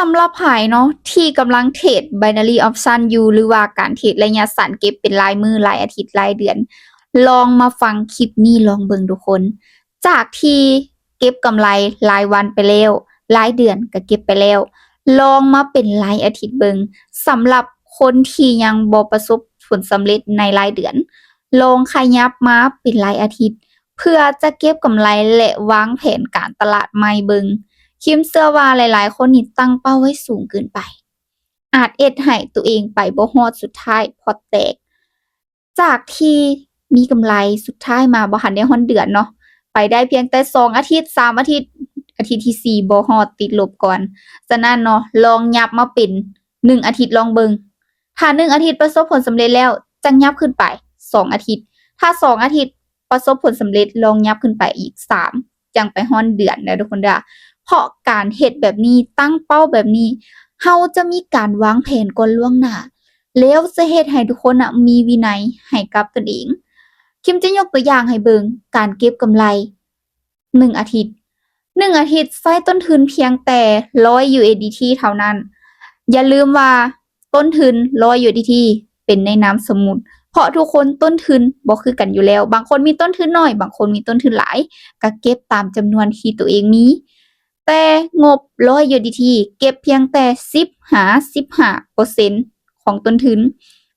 ສຳລັບໃຜເນາະ ທີ່ກຳລັງເທຣດ binary option ຢູ່ ຫຼືວ່າການເທຣດໄລຍະສັ້ນ ເກັບເປັນລາຍມື້ ລາຍອາທິດ ລາຍເດືອນ ລອງມາຟັງຄລິບນີ້ ລອງເບິ່ງທຸກຄົນ. ຈາກທີ່ເກັບກຳໄລລາຍວັນໄປແລ້ວ ລາຍເດືອນກໍເກັບໄປແລ້ວ ລອງມາເປັນລາຍອາທິດເບິ່ງ. ສຳລັບຄົນທີ່ຍັງບໍ່ປະສົບຜົນສຳເລັດໃນລາຍເດືອນ ລອງຂະຫຍັບມາເປັນລາຍອາທິດ ເພື່ອຈະເກັບກຳໄລ ແລະ ວາງແຜນການຕະຫຼາດໃໝ່ເບິ່ງ. ຄິມເຊື່ອວ່າຫຼາຍໆຄົນນີ້ຕັ້ງເປົ້າໄວ້ສູງເກີນໄປ ອາດເຮັດໃຫ້ຕົວເອງໄປບໍ່ຮອດ ສຸດທ້າຍພອດແຕກ. ຈາກທີ່ມີກຳໄລ ສຸດທ້າຍມາບໍ່ທັນໄດ້ຮອດເດືອນເນາະ ໄປໄດ້ພຽງແຕ່ສອງອາທິດ ສາມອາທິດ ອາທິດທີສີ່ບໍ່ຮອດ ຕິດລົບກ່ອນ. ສະນັ້ນເນາະ ລອງຫຍັບມາເປັນໜຶ່ງອາທິດລອງເບິ່ງ. ຖ້າໜຶ່ງອາທິດປະສົບຜົນສຳເລັດແລ້ວ ຈັ່ງຫຍັບຂຶ້ນໄປສອງອາທິດ. ຖ້າສອງອາທິດປະສົບຜົນສຳເລັດ ລອງຫຍັບຂຶ້ນໄປອີກສາມ ຈັ່ງໄປຮອດເດືອນເດີທຸກຄົນເດີ. ເພາະການເຮັດແບບນີ້ ຕັ້ງເປົ້າແບບນີ້ ເຮົາຈະມີການວາງແຜນກ່ອນລ່ວງໜ້າ ແລ້ວຈະເຮັດໃຫ້ທຸກຄົນນະມີວິໄນໃຫ້ກັບຕົນເອງ. ຄິມຈະຍົກຕົວຢ່າງໃຫ້ເບິ່ງ ການເກັບກຳໄລໜຶ່ງອາທິດ, ໜຶ່ງອາທິດໃຊ້ຕົ້ນທຶນພຽງແຕ່ຮ້ອຍ USDT ເທົ່ານັ້ນ. ຢ່າລືມວ່າຕົ້ນທຶນຮ້ອຍ USDT ເປັນໃນນາມສົມມຸດ ເພາະທຸກຄົນຕົ້ນທຶນບໍ່ຄືກັນຢູ່ແລ້ວ. ບາງຄົນມີຕົ້ນທຶນໜ້ອຍ, ບາງຄົນມີຕົ້ນທຶນຫຼາຍ, ກະເກັບຕາມຈຳນວນທີ່ຕົວເອງມີ. ແຕ່ງົບຮ້ອຍ USDT ເກັບພຽງແຕ່ສິບຫາສິບຫ້າເປີເຊັນຂອງຕົ້ນທຶນ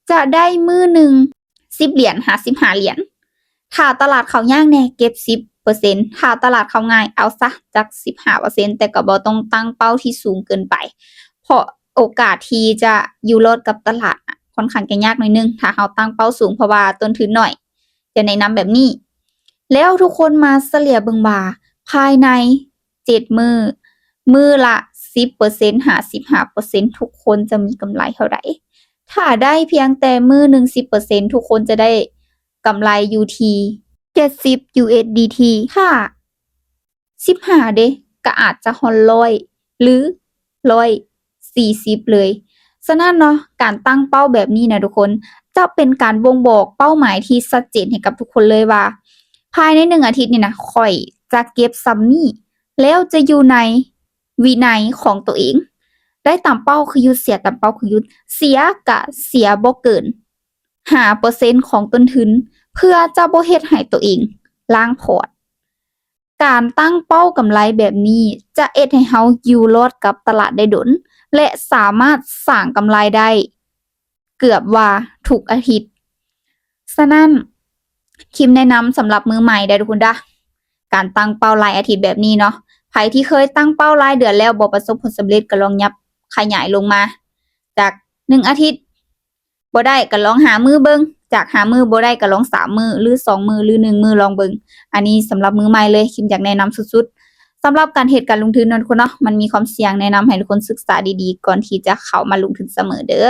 ຈະໄດ້ມື້ໜຶ່ງສິບຫຼຽນຫາສິບຫ້າຫຼຽນ. ຖ້າຕະຫຼາດເຂົ້າຍາກແດ່ ເກັບສິບເປີເຊັນ, ຖ້າຕະຫຼາດເຂົ້າງ່າຍ ເອົາຊະຈັກສິບຫ້າເປີເຊັນ, ແຕ່ກໍບໍ່ຕ້ອງຕັ້ງເປົ້າທີ່ສູງເກີນໄປ ເພາະໂອກາດທີ່ຈະຢູ່ລອດກັບຕະຫຼາດນະ ຂ້ອນຂ້າງຈະຍາກໜ້ອຍໜຶ່ງ ຖ້າເຮົາຕັ້ງເປົ້າສູງ ເພາະວ່າຕົ້ນທຶນໜ້ອຍ. ຈະແນະນຳແບບນີ້ ແລ້ວທຸກຄົນມາສະເລ່ຍເບິ່ງວ່າ ພາຍໃນເຈັດມື້ ມື້ລະສິບເປີເຊັນຫາສິບຫ້າເປີເຊັນ ທຸກຄົນຈະມີກຳໄລເທົ່າໃດ? ຖ້າໄດ້ພຽງແຕ່ມື້ໜຶ່ງສິບເປີເຊັນ ທຸກຄົນຈະໄດ້ກຳໄລຢູ່ທີ່ເຈັດສິບ USDT. ຖ້າສິບຫ້າເດ ກໍອາດຈະຮອດຮ້ອຍ ຫຼື ຮ້ອຍສີ່ສິບເລີຍ. ສະນັ້ນເນາະ ການຕັ້ງເປົ້າແບບນີ້ນະທຸກຄົນ ຈະເປັນການບົ່ງບອກເປົ້າໝາຍທີ່ຊັດເຈນໃຫ້ກັບທຸກຄົນເລີຍວ່າ ພາຍໃນໜຶ່ງອາທິດນີ້ນະ ຂ້ອຍຈະເກັບສ່ຳນີ້ ແລ້ວຈະຢູ່ໃນວິໄນຂອງຕົວເອງ. ໄດ້ຕາມເປົ້າຄືຢຸດ, ເສຍຕາມເປົ້າຄືຢຸດ, ເສຍກະເສຍບໍ່ເກີນຫ້າເປີເຊັນຂອງຕົ້ນທຶນ ເພື່ອຈະບໍ່ເຮັດໃຫ້ຕົວເອງລ້າງພອດ. ການຕັ້ງເປົ້າກຳໄລແບບນີ້ ຈະເຮັດໃຫ້ເຮົາຢູ່ລອດກັບຕະຫຼາດໄດ້ດົນ ແລະ ສາມາດສ້າງກຳໄລໄດ້ເກືອບວ່າທຸກອາທິດ. ສະນັ້ນ ຄິມແນະນຳສຳລັບມືໃໝ່ເດີທຸກຄົນເດີ ການຕັ້ງເປົ້າລາຍອາທິດແບບນີ້ເນາະ. ໃຜທີ່ເຄີຍຕັ້ງເປົ້າລາຍເດືອນແລ້ວບໍ່ປະສົບຜົນສຳເລັດ ກໍລອງຫຍັບຂະຫຍາຍລົງມາຈາກໜຶ່ງອາທິດ ບໍ່ໄດ້ກໍລອງຫ້າມື້ເບິ່ງ, ຈາກຫ້າມື້ບໍ່ໄດ້ກໍລອງສາມມື້ ຫຼື ສອງມື້ ຫຼື ໜຶ່ງມື້ລອງເບິ່ງ. ອັນນີ້ສຳລັບມືໃໝ່ເລີຍ ຄິມຢາກແນະນຳສຸດໆ. ສຳລັບການເຮັດການລົງທຶນເນາະທຸກຄົນເນາະ ມັນມີຄວາມສ່ຽງ, ແນະນຳໃຫ້ທຸກຄົນສຶກສາດີໆ ກ່ອນທີ່ຈະເຂົ້າມາລົງທຶນສະເໝີເດີ.